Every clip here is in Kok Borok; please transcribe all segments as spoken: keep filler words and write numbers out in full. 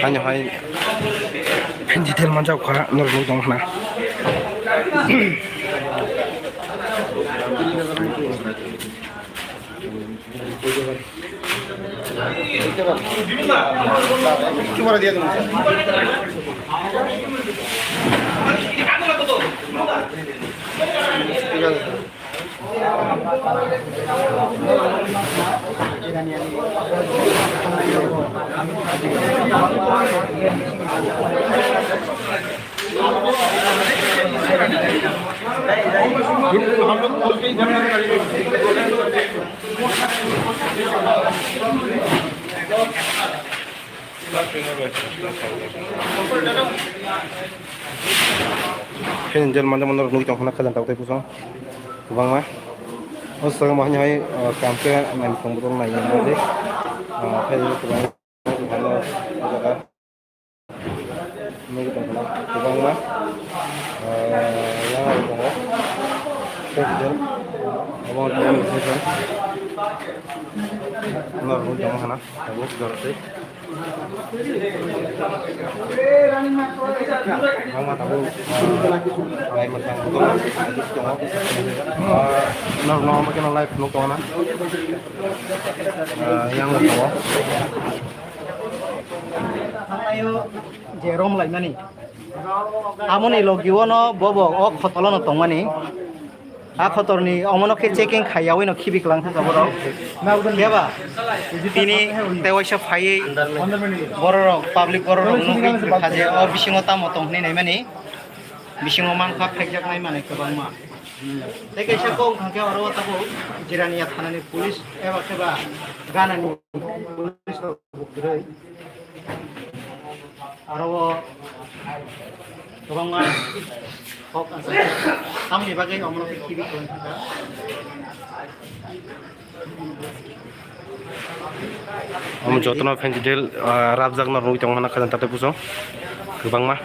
Ani hai detail manjak kha norok nukjong khna. Phen jel manja manja nugwi tong khna khajang tabuk tei bosong kwbangma. O swkang bo haino hai, ah, kam khe naimwthang bodol nai ya de. Ah, khe kwbangma. Nugwi tong khna kwbangma, ah, yang tongo. Tei jel omo tongo. Norok nugwi tong khna tabuk jora tei. Kwbangma tabuk, ah, naimwthang tongo. Ah, norok no omo kheno live nuk tongo na. Ah, yang tongo. Je rom laimani. Amoni logi ono bobo o khotolo no tongmani. A khotorni omono khe checking khaiyawi no khibi kwlang thangkha borok. Phiya ba tini tei waisa phaiwi bororok, public bororok nugwi kha je o bisingo tamo tong hinwi naimani. Bisingo mankha phekjaknai manwi kwbangma. Tei kaisa kok wngkha khe oro tabuk Jirania thanani police eba khe ba ganani police rok bukdrwi. Aro o kwbangma kok ang tamni bagwi omono khe khibi kwlwng thangkha. Omo jotono phenjidel, ah, rabjak no rwngwi tongo hwnna khajang tatwi bujo kwbangma.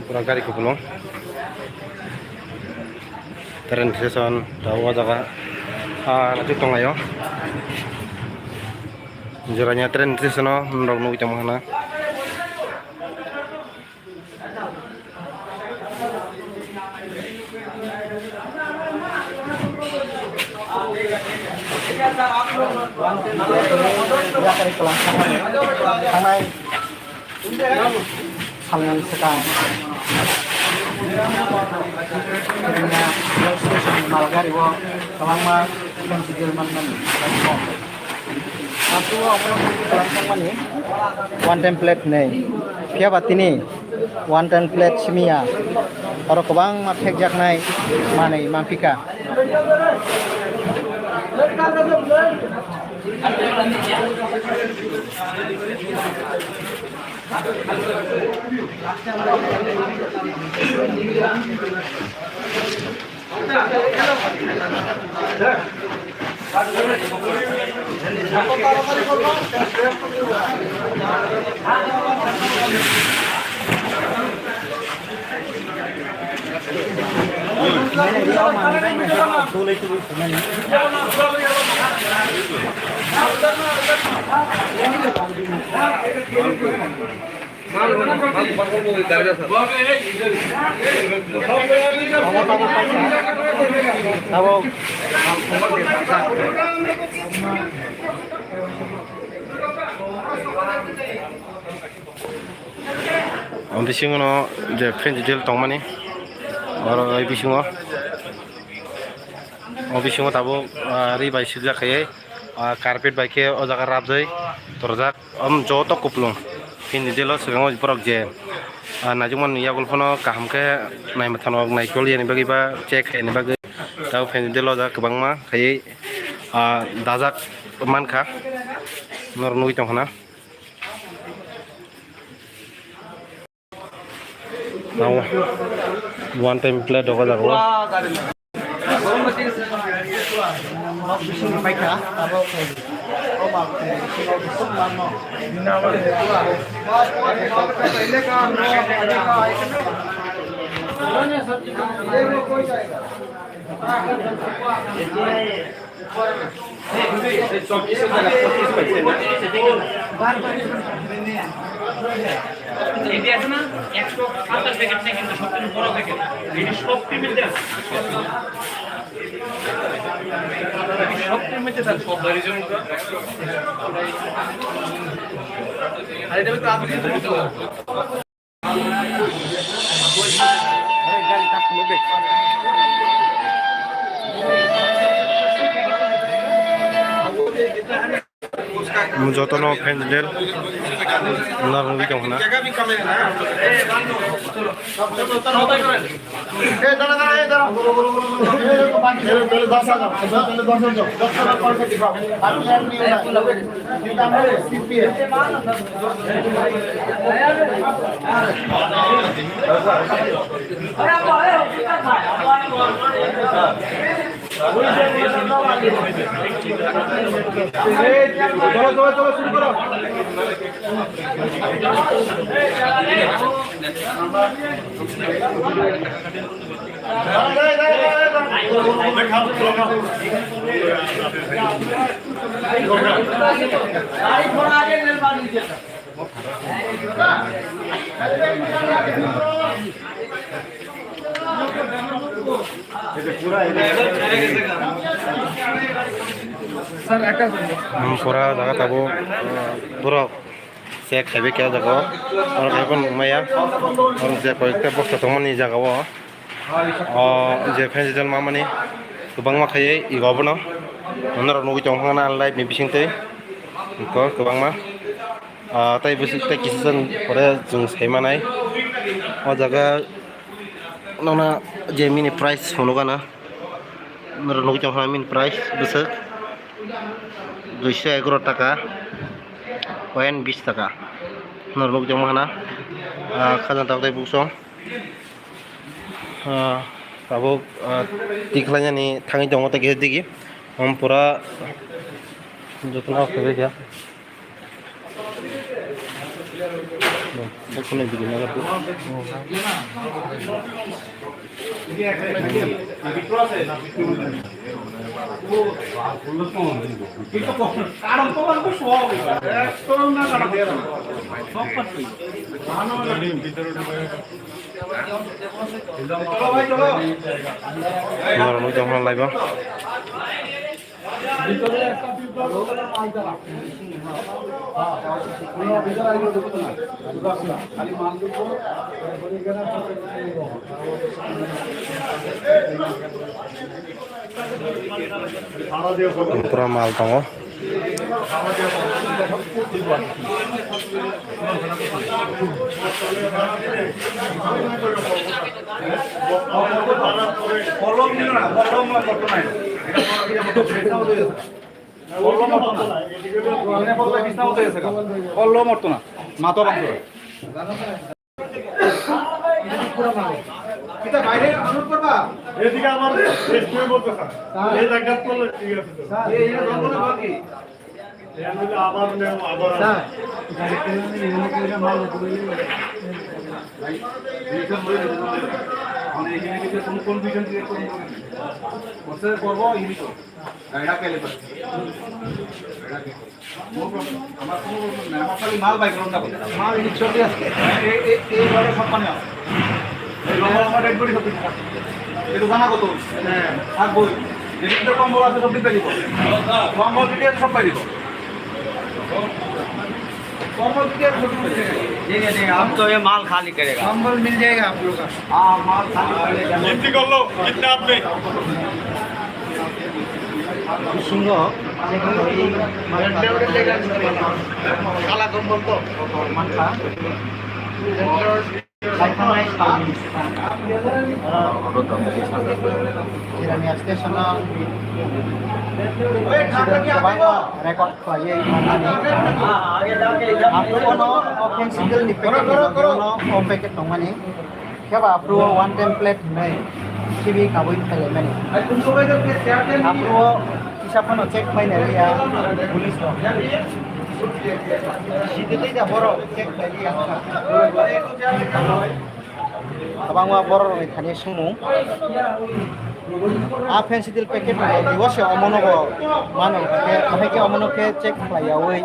Pura gari kupulung. Train station tabuk o jaga, ah, naitwi tonglaio. Jirania train station o norok nugwi tongma hwnna. Thangnai salnani swkang Jirania rail station malgari o kwbangma train signal manmani. Aswk o operate khlai thangmani one time plate nei. Phiya ba tini one time plate simi ya. Oro kwbangma phekjaknai manwi manphika. Omo bisingo no je phenjidel tongmani, oro bisingo, o bisingo tabuk, ah, ri bai swijak khaye. Ah, carpet bai khe o jaga rabjai torjak. Om joto kuplung. Phenjidel o swkango borok je, ah, naijukmani yagul phano kaham khe naima thano naikol yani bagwi ba check khaini bagwi. Tabo phenjidel o jaga kwbangma khaiwi, ah, dajak mankha. Norok nugwi tongkha na. Now, one time plate doga jago. এটি আছে না, একশো সাতাশ প্যাকেট না, কিন্তু সবচেয়ে বড় প্যাকেট। এটি সব টিভিতে আছে। এটি সব টিভিতে থাকে, সব গাড়ি জন্য। আর এটা তো আপনি কিন্তু বুঝতে পারবেন। Jotono phenjidel nar nugwi tongkha na. Pura jaga tabuk borok check khaibai khe o jaga o. Oro khe phano nukmaya. Oro je koyekta boksa tongmani jaga o. O je phenjidel mamani kwbangma khaiwi ego abono norok nugwi tongkha na live ni bisingtwi. Eko kwbangma. Ah, tei bwswk tei kisa pore chwng sai manai. O jaga nokna je mini price hwnwi gana. Norok nugwi tongkha mini price bwswk duiso egaroh taka, point bish taka. Norok nugwi tongkha na, ah, khajang tabuk tei bukchung. Ah, tabuk, ah, tikhlainani thangwi tongo tei kisa digi. Om pura jotono khaiwi kha. Norok nugwi tongkha laiba. Pura mal tongo. Kollo morto na, mato bangso. এটা বাইরে আনলোড করবা? এদিকে আমার শেষ করে বলতে স্যার। এই জায়গা করলে ঠিক আছে স্যার। এই, এই জঙ্গলে বাকি। এই হলো আবার নেও, আবার স্যার, গাড়ি করে নিয়ে এনে করে মাল উপরে নিয়ে মানে এখানে কিছু কোনো কনফিউশন ক্রিয়েট করবো, ইনি তো। এটা পেলে পারে। এটা পেলে। No problem, আমার কোনো problem নাই, আমার খালি মাল বাই করুন না বলে। মাল নিশ্চয়ই আছে। এই, এই, এই, এই ঘরে সব পানি আছে। এই লম্বা লম্বা ডেড বডি সব কিছু থাকে। এটা জানা কত? হ্যাঁ। থাকবো। যেদিকে কম্বল আছে সব দিকে দিব। কম্বল দিকে সব পাই দিব। কম্বল দিকে সব দিকে। ठीक है, ठीक है, हम तो ये माल खाली करेगा। कंबल मिल जाएगा आप लोग का। हाँ, माल खाली करेगा। गिनती कर लो, कितना आपने? Bisingo kala kombol to mankha. Laithangni salni swkang, ah, Jirania station-o kwbangma record khlaiwi manmani. Aphuru bono o phensitel ni packet ni bagwi bono o packet tongmani. Khe ba aphuru o one ten plate hinwi khibi kabui phailaimani. Aphuru o kisa phano check khlainai liya police rok. Sidi tei da borok check khlai liya wngkha. Kwbangma borok rokni thani swngmung. A phensitel packet rok dibo se omono bo mano hwnkhe, ahai khe omono khe check khlai yaui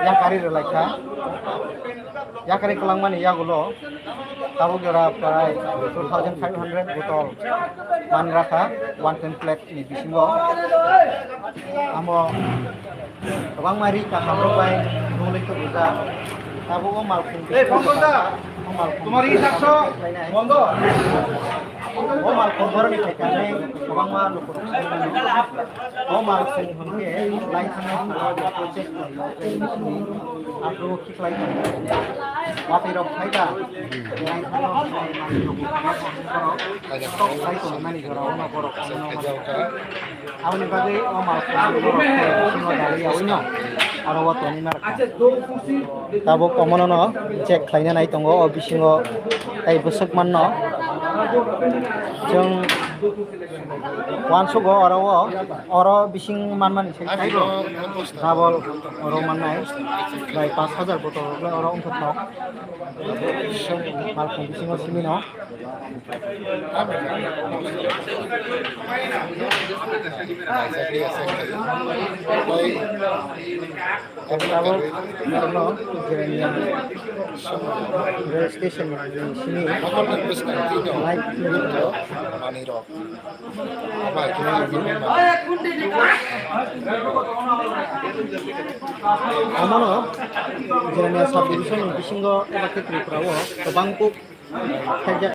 yakari rwlai kha. Yakari kwlangmani yagulo tabuk jora prai two thousand five hundred bottle man rakha one ten plate ni bisingo. Amo kwbangma ri kaham rok bai nungwi tongwi jak. Tabuk o malkhung bisingo, o malkhung bisingo khlainai. O malkhung borokni thai kanwi kwbangma lukurok swngmano. O malkhung hwnkhe lai thangna thangna bo project khlaio, tei aphuru khiklai tongo. Watwi rok phai da, lai thangna thangna manwi rok, borok sok khai tongmani jora o borok. Aboni bagwi o malkhung borok khe bisingo dali yaui no aro o tongwi ma rwkha. Tabuk omono no check khlaina nai tongo o bisingo tei bwswk manno. Chwng uansugo oro o, oro bising manmani sai taibo double oro mannai bai pash hajar bottle rok le oro wngkha thok. Malkhung bisingo simi no. Tabuk norokno Jirania rail station ni simi light twi rwkha. Omono Jirania sub division ni bisingo eba khe Tripura o kwbang kuk khaijak